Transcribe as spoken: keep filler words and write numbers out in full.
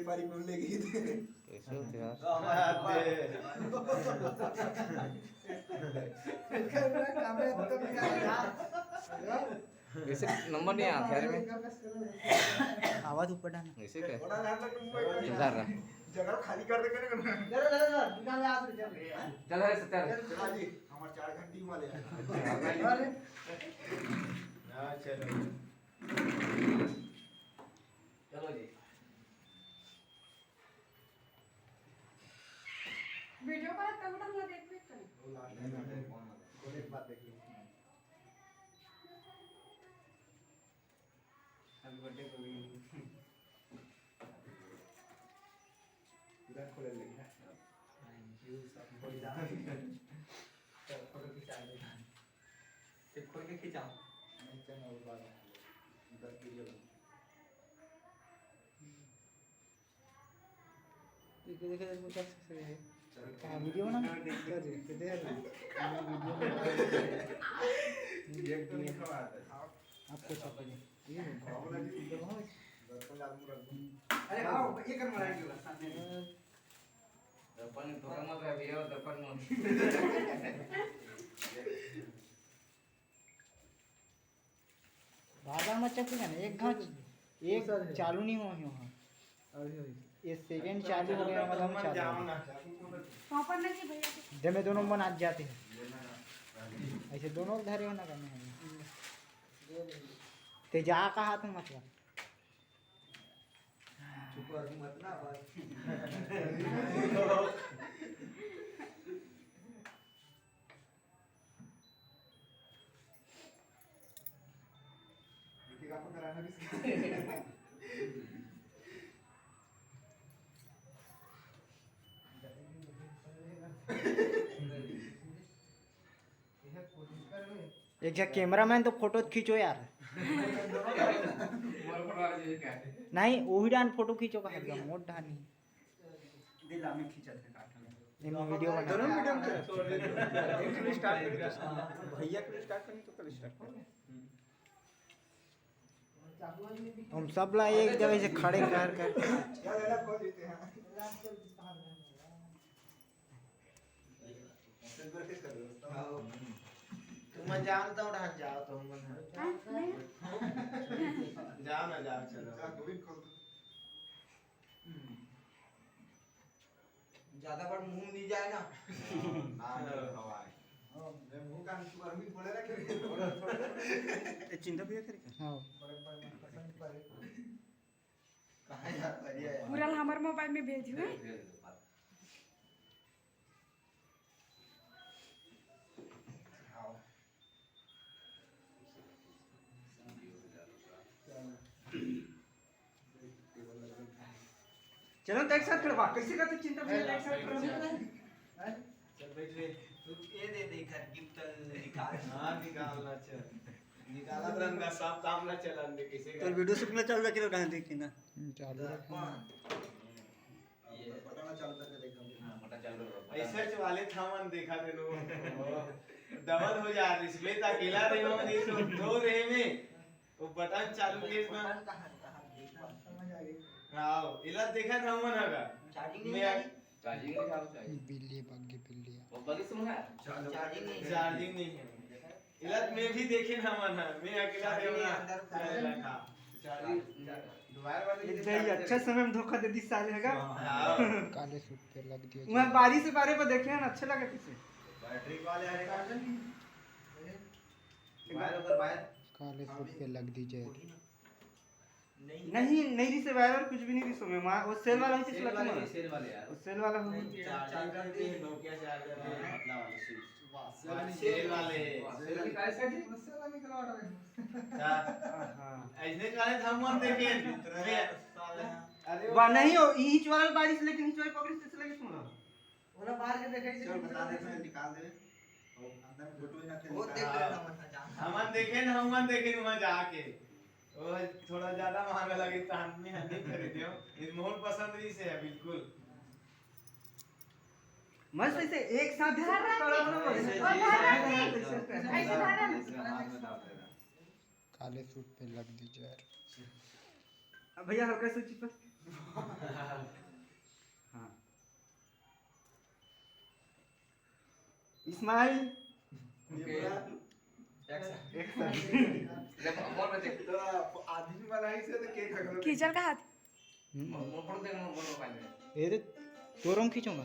पारी कौन लेगी? कैसे होते यार? कैसे नंबर नहीं आया यार में? आवाज ऊपर डालना। कैसे क्या? उधर रहा। जगह खाली कर दे। चल रहा है सत्तर। खाली हमारे चार घंटी वाले हैं। हाँ, चलो। चलो जी। वीडियो पर तब ढंग से देख भी तो नहीं। वो लास्ट में बोले एक बात देख लो। हैप्पी बर्थडे को भी पूरा खोले लगे। थैंक यू, सब कोई जान। तो फोटो खिंचा लेना। फिर खोल के खिंचाओ। नहीं, चल, और बात है। इधर वीडियो बना। देखिए, देखिए, देखिए, कैसे, कैसे है। हाँ, वीडियो बना। कर दे, कर दे, कर दे। वीडियो बना। एक तो नहीं खवाता है। आपको छापेंगे। ये है। बाबूला जी, इधर हो। दर्पण आलू रख दो। अरे, हाँ, ये कर, मारा के सामने। दर्पण तो मत रखिए, दर्पण मत। बार बार मत चपके ना, एक घाव एक चालू नहीं हुआ है वहाँ। अभी, अभी। ये सेकंड चालू हो गया, मतलब चालू हो गया। पापड़ ना जी भैया के। दे में दोनों मन आज जाते हैं। ऐसे दोनों धरे हो ना करने हैं। ते जा का हाथ में मतलब। चुप रहो, मत ना, बस। देखिए, आपको कराना भी सीखा। एक झन कैमरामैन तो फोटो खींचो यार। नहीं, वही डान फोटो खींचो का हर मोट डानी। दिल में खींचत है काट में। ये वीडियो बना। दोनों वीडियो में छोड़ दे। एक भी स्टार्ट कर दो। भैया के स्टार्ट करनी तो कल स्टार्ट कर। हम सब ला एक जगह से खड़े कर कर। तुम जानता हूँ, ढांच जाओ तुम मन। हाँ, नहीं। जाओ ना, जाओ, चलो। ज्यादा बड़ मुंह नहीं जाए ना। ना, ना, हवा है। हाँ, मैं मुंह का अंशु अरविंद बोले ना कि थोड़ा, थोड़ा। ए, चिंता भैया करे क्या? हाँ। बड़े, बड़े, पसंद पड़े। कहाँ यार, बढ़िया है। पूरा ला हमर मोबाइल में भेज हुए। भेज दो, बात। हाँ। चलो, तो एक साथ खड़वा, कैसे करते चिंता भैया, एक साथ खड़वा। हैं? चल बैठ रे। तू ये दे दे, घर गिफ्ट निकाल। हाँ, निकाल ना, चल। निकाला तो रंगा, सब काम ना चलन दे, कैसे तो कर? वीडियो शूट में चल रहा, किधर कहाँ देखी ना? हम्म, चालू रखो। ये पटाना चालू करके देखो। हाँ, पटा चालू करो, पटा। ऐसे वाले थामन देखा थे लोग। डबल हो जा रही, इसमें तो अकेला रहे हो, नहीं तो दो रहे में। वो बटन चालू के इसमें। बटन कहाँ है? कहाँ है? देख पास। समझ आ गई। हाँ, इला देखा था मन हगा। चार्जिंग नहीं मैं आ रही? चार्जिंग नहीं चालू चाहिए। बिल्ली भाग गई, बिल्ली। वो बगी सुन है? चार्जिंग नहीं है। चार्जिंग नहीं है। इला मैं भी देखे ना मन है, मैं अकेला चार्जिंग देवना। नहीं, अंदर उतार। अरे लखा। Charging, charging. दोबारा वाले ये के तो ये चार्जिंग अच्छा है। समय में धोखा दे दी साले हगा। हाँ। काले सूट पे लग दिया वहाँ जाए। बारिश से बारे पर देखे हैं, अच्छे लगे थे। बैटरी वाले हरे का। वायर ऊपर वायर। काले सूट पे लग दी जाए। नहीं, नहीं रिसे वायर, कुछ भी नहीं रिसो में। वहाँ वो सेल वाला ही सेल वाले, सेल वाले यार। वो सेल वाला हो। नहीं, चार्जर दे, नोकिया चार्जर दे। हाँ, पतला वाले स्विच। वाह, सेल वाले। सेल निकाल सके? उससे वाला निकलवा रहे हैं। क्या? हाँ, हाँ। ऐसे काले था मन देखे। अरे वाह, नहीं हो, ईच वाला बारिश, लेकिन ईच वाली पकड़ी से लगे सुन रहा। ओला बाहर के देखे चल, बता दे, मैं निकाल दे। और अंदर में फोटो ही ना वो निकाल। देख रहे ना, मत जा। हमन देखे ना, हमन देखे ना वहाँ जाके। वो थोड़ा ज्यादा महंगा लगे तो आदमी हम नहीं खरीदे हो। ये मोर पसंद नहीं से है बिल्कुल। मस्त ऐसे एक साथ धर रहा है। ऐसे ऐसे धर रहा है। ऐसे धर रहा है। ऐसे हाथ में डाल देना। काले सूट पे लग दी जहर। अब भैया हल्का सा चिपक। हाँ। स्माइल। ये पूरा एक्शन। तो आदमी बनाई से तो केक खा कीचल का हाथ। ये दे, तोर हम खींचूंगा।